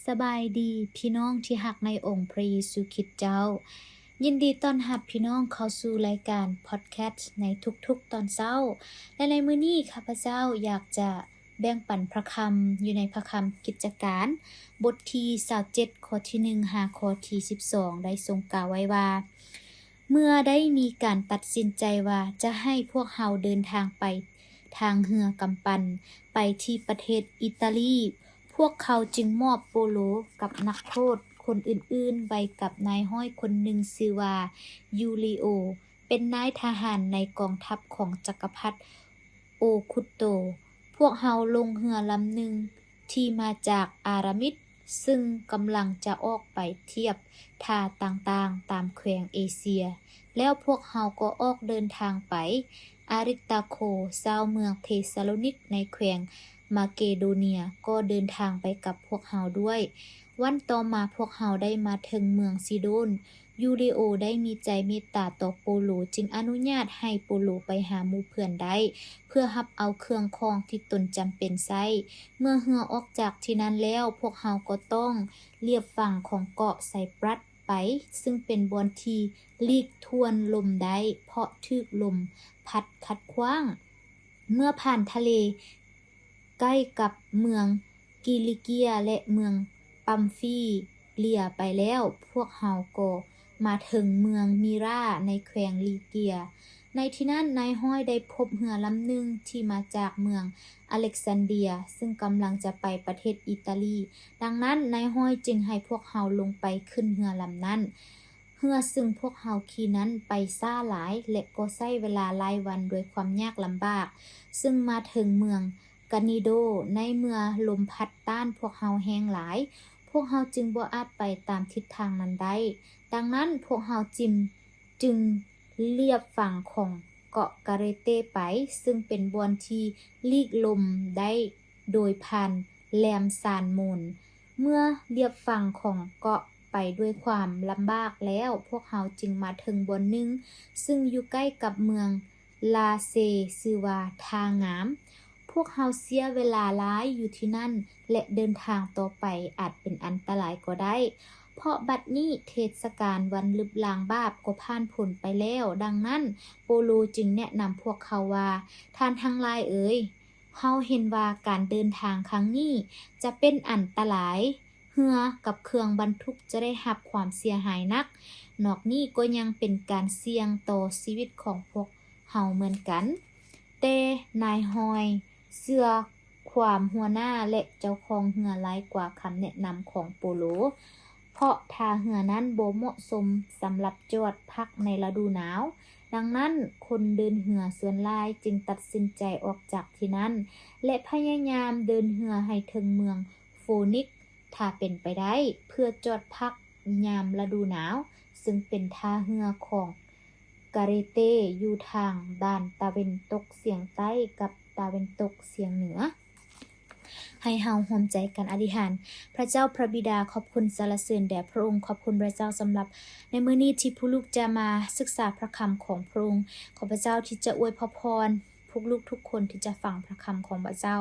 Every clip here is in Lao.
ສະບາຍດີພີ່ນ້ອງທີ່ຮັກໃນອົງພຣະເຢຊູຄຣິດເຈົ້າ. ຍິນດີຕ້ອນຮັບພີ່ນ້ອງເຂົ້າສູ່ລາຍການພອດແຄສໃນທຸກໆຕອນເຊົ້າ ແລະ ໃນມື້ນີ້ຂ້າພະເຈົ້າຢາກຈະແບ່ງປັນພະຄຳຢູ່ໃນພະຄຳກິດຈະການ ບົດທີຊາວເຈັດ ຂໍ້ທີໜຶ່ງ ຫາຂໍ້ທີສິບສອງ ໄດ້ຊົງກ່າວໄວ້ວ່າ ເມື່ອໄດ້ມີການຕັດສິນໃຈວ່າຈະໃຫ້ພວກເຮົາເດີນທາງໄປທາງເຮືອກຳປັ່ນໄປທີ່ປະເທດອີຕາລີ, ພວກເຂົາຈຶ່ງມອບໂປໂລກັບນັກໂທດຄົນອື່ນໆໄວ້ກັບນາຍຮ້ອຍຄົນໜຶ່ງຊື່ວ່າ ຢູລິໂອ, ເປັນນາຍທະຫານໃນກອງທັບຂອງຈັກກະພັດໂອຄຸດໂຕ. ພວກເຮົາລົງເຮືອລຳໜຶ່ງທີ່ມາຈາກອາຣາມິດ ຊຶ່ງກຳລັງຈະອອກໄປທຽບທ່າຕ່າງໆຕາມແຂວງເອເຊຍ, ແລ້ວພວກເຮົາກໍອອກເດີນທາງໄປ. ອາຣິດຕາໂຄ, ຊາວເມືອງເທສາໂລນິກໃນແຂວງມາເກໂດເນຍ ກໍເດີນທາງໄປກັບພວກເຮົາດ້ວຍ. ວັນຕໍ່ມາພວກເຮົາໄດ້ມາເຖິງເມືອງຊີໂດນ. ຢູລິໂອໄດ້ມີໃຈເມດຕາຕໍ່ໂປໂລ, ຈຶ່ງອະນຸຍາດໃຫ້ໂປໂລໄປຫາໝູ່ເພື່ອນໄດ້ ເພື່ອຮັບເອົາເຄື່ອງຂອງທີ່ຕົນຈຳເປັນໃຊ້. ເມື່ອເຮືອອອກຈາກທີ່ນັ້ນແລ້ວ, ພວກເຮົາກໍຕ້ອງລຽບຝັ່ງຂອງເກາະໄຊປຣັດໄປ, ຊຶ່ງເປັນບ່ອນທີ່ຫຼີກທວນລົມໄດ້ ເພາະຖືກລົມພັດຂັດຂວາງ. ເມື່ອຜ່ານທະເລໃກ້ກັບເມືອງກິລິເກຍ ແລະ ເມືອງປຳຟີເລຍໄປແລ້ວ, ພວກເຮົາກໍມາເຖິງເມືອງມີຣາໃນແຂວງລີເກຍ. ໃນທີ່ນັ້ນນາຍຮ້ອຍໄດ້ພົບເຮືອລຳໜຶ່ງທີ່ມາຈາກເມືອງອາເລັກຊານເດຍ, ຊຶ່ງກຳລັງຈະໄປປະເທດອີຕາລີ. ດັ່ງນັ້ນນາຍຮ້ອຍຈຶ່ງໃຫ້ພວກເຮົາລົງໄປຂຶ້ນເຮືອລຳນັ້ນ. ເຮືອຊຶ່ງພວກເຮົາຂີ່ນັ້ນໄປຊ້າຫຼາຍ ແລະ ກໍໃຊ້ເວລາຫຼາຍວັນດ້ວຍຄວາມຍາກລຳບາກ, ຊຶ່ງມາເຖິງເມືອງການີໂດ ໃນເມື່ອລົມພັດຕ້ານພວກເຮົາແຮງຫຼາຍ, ພວກເຮົາຈຶ່ງບໍ່ອາດໄປຕາມທິດທາງນັ້ນໄດ້. ດັ່ງນັ້ນພວກເຮົາຈຶ່ງ ຈຶ່ງລຽບຝັ່ງຂອງເກາະກາເຣເຕໄປ, ຊຶ່ງເປັນບ່ອນທີ່ຫຼີກລົມໄດ້ໂດຍຜ່ານແຫຼມຊານໂມນ. ເມື່ອລຽບຝັ່ງຂອງເກາະໄປດ້ວຍຄວາມລຳບາກແລ້ວ, ພວກເຮົາຈຶ່ງມາເຖິງບ່ອນໜຶ່ງ ຊຶ່ງຢູ່ໃກ້ກັບເມືອງລາເຊ, ຊື່ວ່າທ່າງາມ. ພວກເຮົາເສຍເວລາຫຼາຍຢູ່ທີ່ນັ້ນ ແລະ ເດີນທາງຕໍ່ໄປອາດເປັນອັນຕະລາຍກໍໄດ້, ເພາະບັດນີ້ເທດສະການວັນລຶບລ້າງບາບກໍຜ່ານພົ້ນໄປແລ້ວ. ດັ່ງນັ້ນໂປໂລຈຶ່ງແນະນຳພວກເຂົາວ່າ, ທ່ານທັງຫຼາຍເອີຍ, ເຮົາເຫັນວ່າການເດີນທາງຄັ້ງນີ້ຈະເປັນອັນຕະລາຍ, ເຮືອກັບເຄື່ອງບັນທຸກຈະໄດ້ຮັບຄວາມເສຍຫາຍໜັກ. ນອກນີ້ກໍຍັງເປັນການສ່ຽງຕໍ່ຊີວິດຂອງພວກເຮົາເໝືອນກັນ. ແຕ່ນາຍຮ້ອຍເຊື່ອຄວາມຫົວໜ້າ ແລະ ເຈົ້າຂອງເຮືອຫຼາຍກວ່າຄຳແນະນຳຂອງໂປໂລ, ເພາະທ່າເຮືອນັ້ນບໍ່ເໝາະສົມສຳລັບຈອດພັກໃນລະດູໜາວ. ດັ່ງນັ້ນຄົນເດີນເຮືອສ່ວນຫຼາຍຈຶ່ງຕັດສິນໃຈອອກຈາກທີ່ນັ້ນ ແລະ ພະຍາຍາມເດີນເຮືອໃຫ້ເຖິງເມືອງໂຟນິກ ຖ້າເປັນໄປໄດ້, ເພື່ອຈອດພັກຍາມລະດູໜາວ, ຊຶ່ງເປັນທ່າເຮືອຂອງກາເຣເຕຢູ່ທາງດ້ານຕາເວັນຕົກສຽງໃຕ້ກັບຕາເວັນຕົກສຽງເໜືອ. ໃຫ້ເຮົາຮ່ວມໃຈກັນອະທິຖານ. ພຣະເຈົ້າພຣະບິດາ, ຂອບຄຸນສັນລະເສີນແດ່ພຣະອົງ, ຂອບຄຸນພຣະເຈົ້າສຳລັບໃນມື້ນີ້ທີ່ພວກລູກຈະມາສຶກສາພຣະຄຳຂອງພຣະອົງ. ຂໍພຣະເຈົ້າທີ່ຈະອວຍພະພອນ ພວກລູກທຸກຄົນທີ່ຈະຟັງພຣະຄຳຂອງພຣະເຈົ້າ,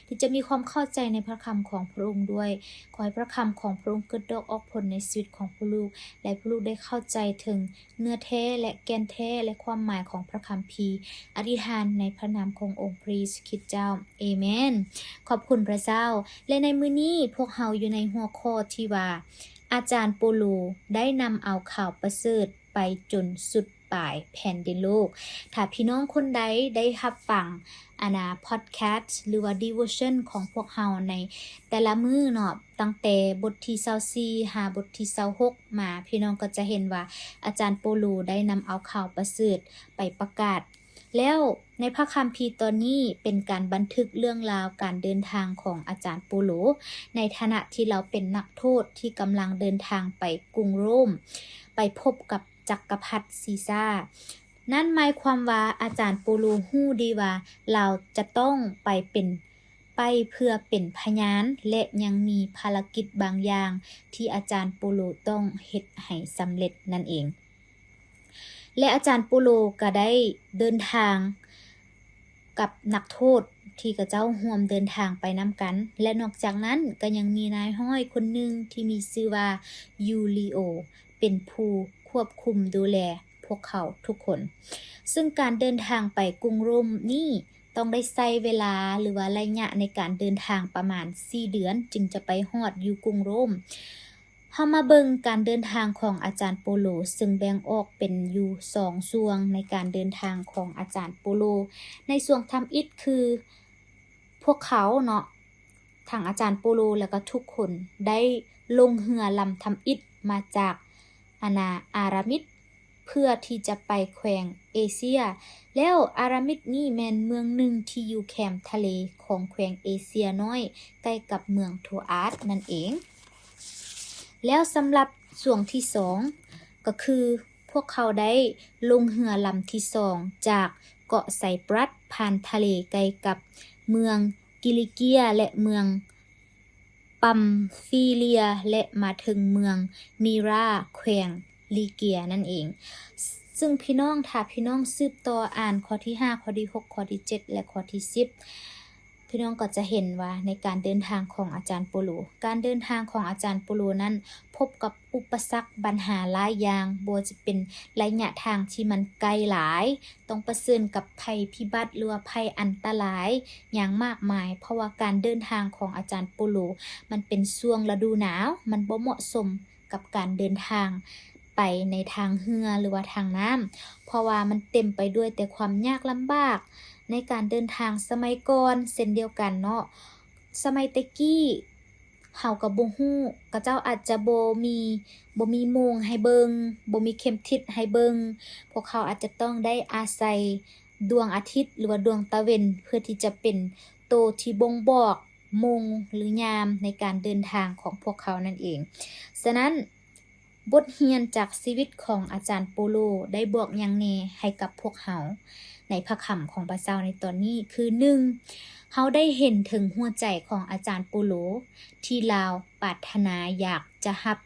ທີ່ຈະມີຄວາມເຂົ້າໃຈໃນພຣະຄຳຂອງພຣະອົງດ້ວຍ. ຂໍໃຫ້ພຣະຄຳຂອງພຣະອົງເກີດດອກອອກຜົນໃນຊີວິດຂອງພວກລູກ ແລະ ພວກລູກໄດ້ເຂົ້າໃຈເຖິງເນື້ອແທ້ ແລະ ແກ່ນແທ້ ແລະ ຄວາມໝາຍຂອງພຣະຄຳພີ. ອະທິຖານໃນພຣະນາມຂອງອົງພຣະເຢຊູຄຣິດເຈົ້າ. ເອເມນ. ຂອບຄຸນພຣະເຈົ້າ. ແລະ ໃນມື້ນີ້ພວກເຮົາຢູ່ໃນຫົວຂໍ້ທີ່ວ່າ ອາຈານໂປໂລໄດ້ນຳເອົາຂ່າວປະເສີດໄປຈົນສຸດ ປາຍແຜ່ນດິນໂລກ. ຖ້າພີ່ນ້ອງຄົນໃດໄດ້ຮັບຟັງ ອັນນາ ພອດແຄສ ຫຼືວ່າ ດີໂວຊັນ ຂອງພວກເຮົາໃນແຕ່ລະມື້ເນາະ, ຕັ້ງແຕ່ບົດທີຊາວສີ່ຫາບົດທີຊາວຫົກມາ, ພີ່ນ້ອງກໍຈະເຫັນວ່າອາຈານໂປໂລໄດ້ນຳເອົາຂ່າວປະເສີດໄປປະກາດ. ແລ້ວໃນພະຄຳພີຕອນນີ້ເປັນການບັນທຶກເລື່ອງລາວການເດີນທາງຂອງອາຈານໂປໂລ ໃນຖານະທີ່ລາວເປັນນັກໂທດທີ່ກຳລັງເດີນທາງໄປກຸງໂຣມ ໄປພົບກັບ ຈັກກະພັດຊີຊາ. ນັ້ນໝາຍຄວາມວ່າອາຈານໂປໂລຮູ້ດີວ່າລາວຈະຕ້ອງໄປເປັນ, ໄປເພື່ອເປັນພະຍານ ແລະ ຍັງມີພາລະກິດບາງຢ່າງທີ່ອາຈານໂປໂລຕ້ອງເຮັດໃຫ້ສຳເລັດນັ້ນເອງ. ແລະ ອາຈານໂປໂລກໍໄດ້ເດີນທາງ ກັບນັກໂທດທີ່ເຂົາເຈົ້າຮ່ວມເດີນທາງໄປນຳກັນ ແລະ ນອກຈາກນັ້ນກໍຍັງມີນາຍຮ້ອຍຄົນໜຶ່ງທີ່ມີຊື່ວ່າ ຢູລີໂອ ເປັນຜູ້ຄວບຄຸມດູແລພວກເຂົາທຸກຄົນ. ເຊິ່ງການເດີນທາງໄປກຸງໂຣມນີ້ ຕ້ອງໄດ້ໃຊ້ເວລາ ຫຼືວ່າໄລຍະໃນການເດີນທາງປະມານສີ່ເດືອນ ຈຶ່ງຈະໄປຮອດຢູ່ກຸງໂຣມ. ເຮົາມາເບິ່ງການເດີນທາງຂອງອາຈານໂປໂລ ເຊິ່ງແບ່ງອອກເປັນຢູ່ສອງຊ່ວງໃນການເດີນທາງຂອງອາຈານໂປໂລ. ໃນຊ່ວງທຳອິດຄືພວກເຂົາເນາະ ທັງອາຈານໂປໂລ ແລະ ກໍທຸກຄົນໄດ້ລົງເຮືອລຳທຳອິດມາຈາກອານາ ອາຣາມິດ ເພື່ອທີ່ຈະໄປແຂວງເອເຊຍ ແລ້ວອາຣາມິດນີ້ແມ່ນເມືອງໜຶ່ງທີ່ຢູ່ແຄມທະເລຂອງແຂວງເອເຊຍນ້ອຍ ໃກ້ກັບເມືອງໂທອາສນັ້ນເອງ. ແລ້ວສຳລັບຊ່ວງທີສອງ ກໍຄືພວກເຂົາໄດ້ລົງເຮືອລຳທີສອງ ຈາກເກາະໄຊປຣັສ ຜ່ານທະເລໃກ້ກັບເມືອງກິລິເກຍ ແລະ ເມືອງ ປຳຟີເລຍ ແລະ ມາເຖິງເມືອງມີຣາ ແຂວງລີເກຍນັ້ນເອງ. ຊຶ່ງພີ່ນ້ອງ ຖ້າພີ່ນ້ອງສືບຕໍ່ອ່ານຂໍ້ທີຫ້າ ຂໍ້ທີຫົກ ຂໍ້ທີເຈັດ ແລະ ຂໍ້ທີສິບ ພີ່ນ້ອງກໍຈະເຫັນວ່າໃນການເດີນທາງຂອງອາຈານໂປໂລ, ການເດີນທາງຂອງອາຈານໂປໂລນັ້ນ ພົບກັບອຸປະສັກບັນຫາຫຼາຍຢ່າງ, ບໍ່ວ່າຈະເປັນໄລຍະທາງທີ່ມັນໄກຫຼາຍ, ຕ້ອງປະເຊີນກັບໄພພິບັດ ຫຼືວ່າໄພອັນຕະລາຍຢ່າງມາກມາຍ, ເພາະວ່າການເດີນທາງຂອງອາຈານໂປໂລ ມັນເປັນຊ່ວງລະດູໜາວ, ມັນບໍ່ເໝາະສົມກັບການເດີນທາງໄປໃນທາງເຮືອ ຫຼືວ່າທາງນ້ຳ, ເພາະວ່າມັນເຕັມໄປດ້ວຍແຕ່ຄວາມຍາກລຳບາກໃນການເດີນທາງສະໄໝກ່ອນເຊັ່ນດຽວກັນເນາະ. ສະໄໝແຕ່ກີ້ ເຮົາກໍບໍ່ຮູ້, ເຂົາເຈົ້າອາດຈະບໍ່ມີ, ບໍ່ມີໂມງໃຫ້ເບິ່ງ, ບໍ່ມີເຂັມທິດໃຫ້ເບິ່ງ, ພວກເຂົາອາດຈະຕ້ອງໄດ້ອາໄສດວງອາທິດ ຫຼືວ່າດວງຕາເວັນ ເພື່ອທີ່ຈະເປັນໂຕທີ່ບົ່ງບອກໂມງ ຫຼື ຍາມໃນການເດີນທາງຂອງພວກເຂົານັ້ນເອງ. ສະນັ້ນ, ບົດຮຽນຈາກຊີວິດຂອງອາຈານໂປໂລໄດ້ບອກຫຍັງແດ່ໃຫ້ກັບພວກເຮົາໃນພະຄຳຂອງພະເຈົ້າໃນຕອນນີ້? ຄື ໜຶ່ງ, ເຮົາໄດ້ເຫັນເຖິງຫົວໃຈຂອງອາຈານໂປໂລ ທີ່ລາວປາດຖະໜາຢາກຈະຮັບ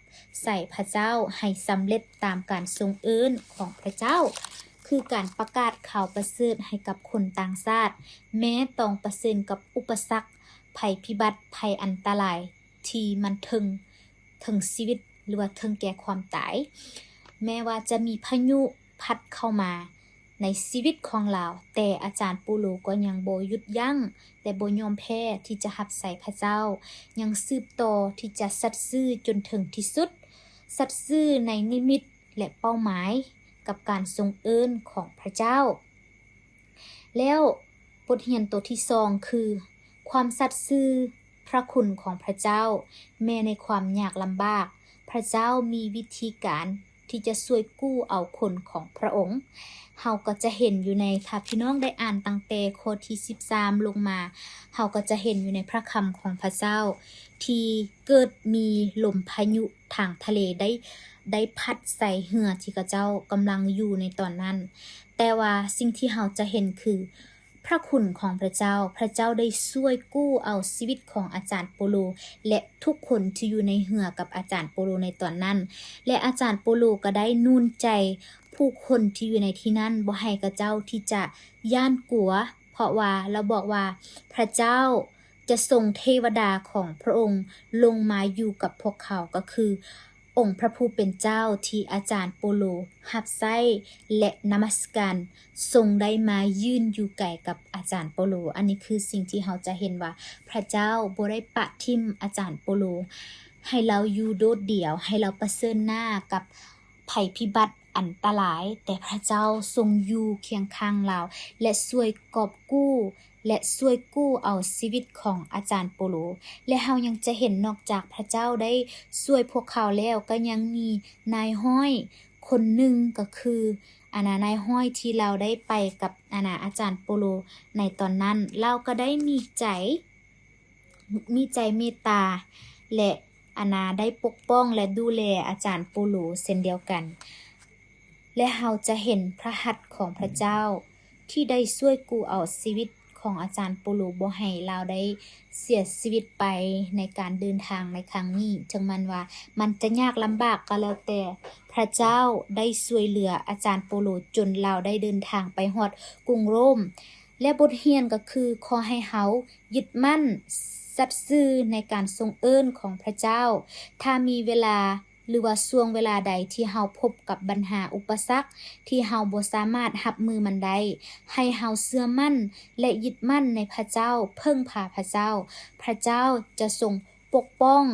ໃຊ້ພະເຈົ້າໃຫ້ສຳເລັດຕາມການຊົງເອີ້ນຂອງພະເຈົ້າ, ຄືການປະກາດຂ່າວປະເສີດໃຫ້ກັບຄົນຕ່າງຊາດ, ແມ້ຕ້ອງປະເຊີນກັບອຸປະສັກ, ໄພພິບັດ, ໄພອັນຕະລາຍ ທີ່ມັນເຖິງ, ເຖິງຊີວິດ ຫຼືວ່າເຖິງແກ່ຄວາມຕາຍ. ແມ້ວ່າຈະມີພາຍຸພັດເຂົ້າມາໃນຊີວິດຂອງລາວ, ແຕ່ອາຈານໂປໂລກໍຍັງບໍ່ຢຸດຢັ້ງ ແລະ ບໍ່ຍອມແພ້ທີ່ຈະຮັບໃຊ້ພະເຈົ້າ, ຍັງສືບຕໍ່ທີ່ຈະສັດຊື່ຈົນເຖິງທີ່ສຸດ, ສັດຊື່ໃນນິມິດ ແລະ ເປົ້າໝາຍກັບການຊົງເອີ້ນຂອງພະເຈົ້າ. ແລ້ວບົດຮຽນໂຕທີສອງ ຄື ຄວາມສັດຊື່ພະຄຸນຂອງພະເຈົ້າ. ແມ້ໃນຄວາມຍາກລຳບາກ, ພະເຈົ້າມີວິທີການທີ່ຈະຊ່ວຍກູ້ເອົາຄົນຂອງພະອົງ. ເຮົາກໍຈະເຫັນຢູ່ໃນ, ຖ້າພີ່ນ້ອງໄດ້ອ່ານຕັ້ງແຕ່ຂໍ້ທີສິບສາມລົງມາ, ເຮົາກໍຈະເຫັນຢູ່ໃນພະຄຳຂອງພະເຈົ້າ ທີ່ເກີດມີລົມພາຍຸທາງທະເລໄດ້, ໄດ້ພັດໃສ່ເຮືອທີ່ເຂົາເຈົ້າກຳລັງຢູ່ໃນຕອນນັ້ນ. ແຕ່ວ່າສິ່ງທີ່ເຮົາຈະເຫັນຄື ພະຄຸນຂອງພະເຈົ້າ, ພະເຈົ້າໄດ້ຊ່ວຍກູ້ເອົາຊີວິດຂອງອາຈານໂປໂລ ແລະ ທຸກຄົນທີ່ຢູ່ໃນເຮືອກັບອາຈານໂປໂລໃນຕອນນັ້ນ, ແລະ ອາຈານໂປໂລກໍໄດ້ໜູນໃຈຜູ້ຄົນທີ່ຢູ່ໃນທີ່ນັ້ນ ບໍ່ໃຫ້ເຂົາເຈົ້າທີ່ຈະຢ້ານກົວ, ເພາະວ່າລາວບອກວ່າ ພະເຈົ້າຈະສົ່ງເທວະດາຂອງພະອົງລົງມາຢູ່ກັບພວກເຂົາ, ກໍຄື ອົງພະຜູ້ເປັນເຈົ້າທີ່ອາຈານໂປໂລຮັບໃຊ້ ແລະ ນະມັດສະການ ຊົງໄດ້ມາຢືນຢູ່ໃກ້ກັບອາຈານໂປໂລ. ອັນນີ້ຄືສິ່ງທີ່ເຮົາຈະເຫັນວ່າ ພະເຈົ້າບໍ່ໄດ້ປະຖິ້ມອາຈານໂປໂລ ໃຫ້ລາວຢູ່ໂດດດ່ຽວ, ໃຫ້ລາວປະເຊີນໜ້າກັບໄພພິບັດອັນຕະລາຍ, ແຕ່ພະເຈົ້າຊົງຢູ່ຄຽງຂ້າງລາວ ແລະ ຊ່ວຍກອບກູ້ ແລະ ຊ່ວຍກູ້ເອົາຊີວິດຂອງອາຈານໂປໂລ. ແລະ ເຮົາຍັງຈະເຫັນ ນອກຈາກພະເຈົ້າໄດ້ຊ່ວຍພວກເຂົາແລ້ວ, ກໍຍັງມີນາຍຮ້ອຍຄົນໜຶ່ງ, ກໍຄື ອານາ ນາຍຮ້ອຍທີ່ລາວໄດ້ໄປກັບ ອານາ ອາຈານໂປໂລໃນຕອນນັ້ນ, ລາວກໍໄດ້ມີໃຈ, ມີໃຈເມດຕາ ແລະ ອານາ ໄດ້ປົກປ້ອງ ແລະ ດູແລອາຈານໂປໂລເຊັ່ນດຽວກັນ. ແລະ ເຮົາຈະເຫັນພະຫັດຂອງພະເຈົ້າ ທີ່ໄດ້ຊ່ວຍກູ້ເອົາຊີວິດຂອງອາຈານໂປໂລ ບໍ່ໃຫ້ລາວໄດ້ເສຍຊີວິດໄປໃນການເດີນທາງໃນຄັ້ງນີ້. ເຖິງແມ່ນວ່າມັນຈະຍາກລຳບາກກໍແລ້ວແຕ່, ພະເຈົ້າໄດ້ຊ່ວຍເຫຼືອອາຈານໂປໂລ ຈົນລາວໄດ້ເດີນທາງໄປຮອດກຸງໂຣມ. ແລະ ບົດຮຽນກໍຄື ຂໍໃຫ້ເຮົາຍຶດໝັ້ນສັດຊື່ໃນການຊົງເອີ້ນຂອງພະເຈົ້າ. ຖ້າມີເວລາ ຫຼືວ່າຊ່ວງເວລາໃດທີ່ເຮົາພົບກັບບັນຫາອຸປະສັກທີ່ເຮົາບໍ່ສາມາດຮັບມືມັນໄດ້, ໃຫ້ເຮົາເຊື່ອໝັ້ນ ແລະ ຍຶດໝັ້ນໃນພະເຈົ້າ, ເພິ່ງພາພະເຈົ້າ. ພະເຈົ້າຈະຊົງປົກປ້ອງ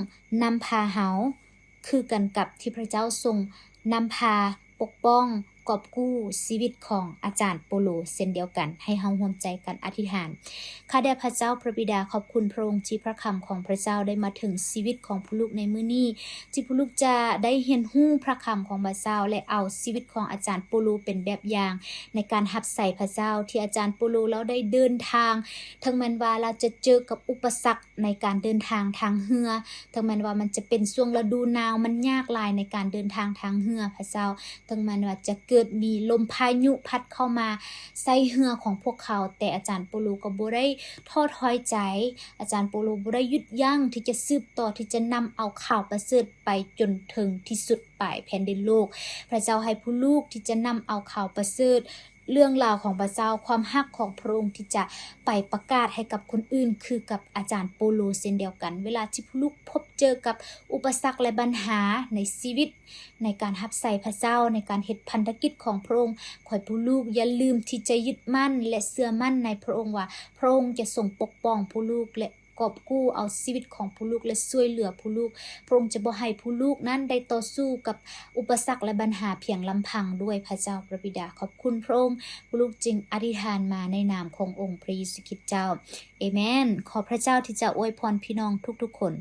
ນຳພາເຮົາ ຄືກັນກັບທີ່ພະເຈົ້າຊົງນຳພາປົກປ້ອງກອບກູ້ຊີວິດຂອງອາຈານໂປໂລເຊັ່ນດຽວກັນ. ໃຫ້ເຮົາຮ່ວມໃຈກັນອະທິຖານ. ຂ້າແດ່ພະເຈົ້າພະບິດາ, ຂອບຄຸນພະອົງທີ່ພະຄຳຂອງພະເຈົ້າໄດ້ມາເຖິງຊີວິດຂອງຜູ້ລູກໃນມື້ນີ້, ທີ່ຜູ້ລູກຈະໄດ້ຮຽນຮູ້ພະຄຳຂອງພະເຈົ້າ ແລະ ເອົາຊີວິດຂອງອາຈານໂປໂລເປັນແບບຢ່າງໃນການຮັບໃຊ້ພະເຈົ້າ, ທີ່ອາຈານໂປໂລລາວໄດ້ເດີນທາງ, ເຖິງແມ່ນວ່າລາວຈະເຈີກັບອຸປະສັກ ໃນການເດີນທາງທາງເຮືອ, ເຖິງແມ່ນວ່າມັນຈະເປັນຊ່ວງລະດູໜາວ, ມັນຍາກຫຼາຍໃນການເດີນທາງທາງເຮືອ, ພະເຈົ້າ, ເຖິງແມ່ນວ່າຈະເກີດມີລົມພາຍຸພັດເຂົ້າມາໃສ່ເຮືອຂອງພວກເຂົາ, ແຕ່ອາຈານໂປໂລກໍບໍ່ໄດ້ທໍ້ຖອຍໃຈ, ອາຈານໂປໂລບໍ່ໄດ້ຢຸດຢັ້ງທີ່ຈະສືບຕໍ່ ທີ່ຈະນຳເອົາຂ່າວປະເສີດໄປຈົນເຖິງທີ່ສຸດປາຍແຜ່ນດິນໂລກ. ພະເຈົ້າໃຫ້ຜູ້ລູກທີ່ຈະນຳເອົາຂ່າວປະເສີດ ເລື່ອງລາວຂອງພະເຈົ້າ, ຄວາມຮັກຂອງພະອົງທີ່ຈະໄປປະກາດໃຫ້ກັບຄົນອື່ນ ຄືກັບອາຈານໂປໂລເຊັ່ນດຽວກັນ. ເວລາທີ່ຜູ້ລູກພົບເຈີກັບອຸປະສັກ ແລະ ບັນຫາໃນຊີວິດ, ໃນການຮັບໃຊ້ພະເຈົ້າ, ໃນການເຮັດພັນທະກິດຂອງພະອົງ, ຂໍໃຫ້ຜູ້ລູກຢ່າລືມທີ່ຈະຍຶດໝັ້ນ ແລະ ເຊື່ອໝັ້ນໃນພະອົງວ່າ ພະອົງຈະຊົງປົກປ້ອງຜູ້ລູກ ແລະ ກອບກູ້ເອົາຊີວິດຂອງຜູ້ລູກ ແລະ ຊ່ວຍເຫຼືອຜູ້ລູກ. ພະອົງຈະບໍ່ໃຫ້ຜູ້ລູກນັ້ນໄດ້ຕໍ່ສູ້ກັບອຸປະສັກ ແລະ ບັນຫາພຽງລຳພັງດ້ວຍ. ພະເຈົ້າພະບິດາ, ຂອບຄຸນພະອົງ, ຜູ້ລູກຈຶ່ງອະທິຖານມາໃນນາມຂອງອົງພະເຢຊູຄຣິດເຈົ້າ. ເອເມນ. ຂໍພະເຈົ້າທີ່ຈະອວຍພອນພີ່ນ້ອງທຸກໆຄົນ.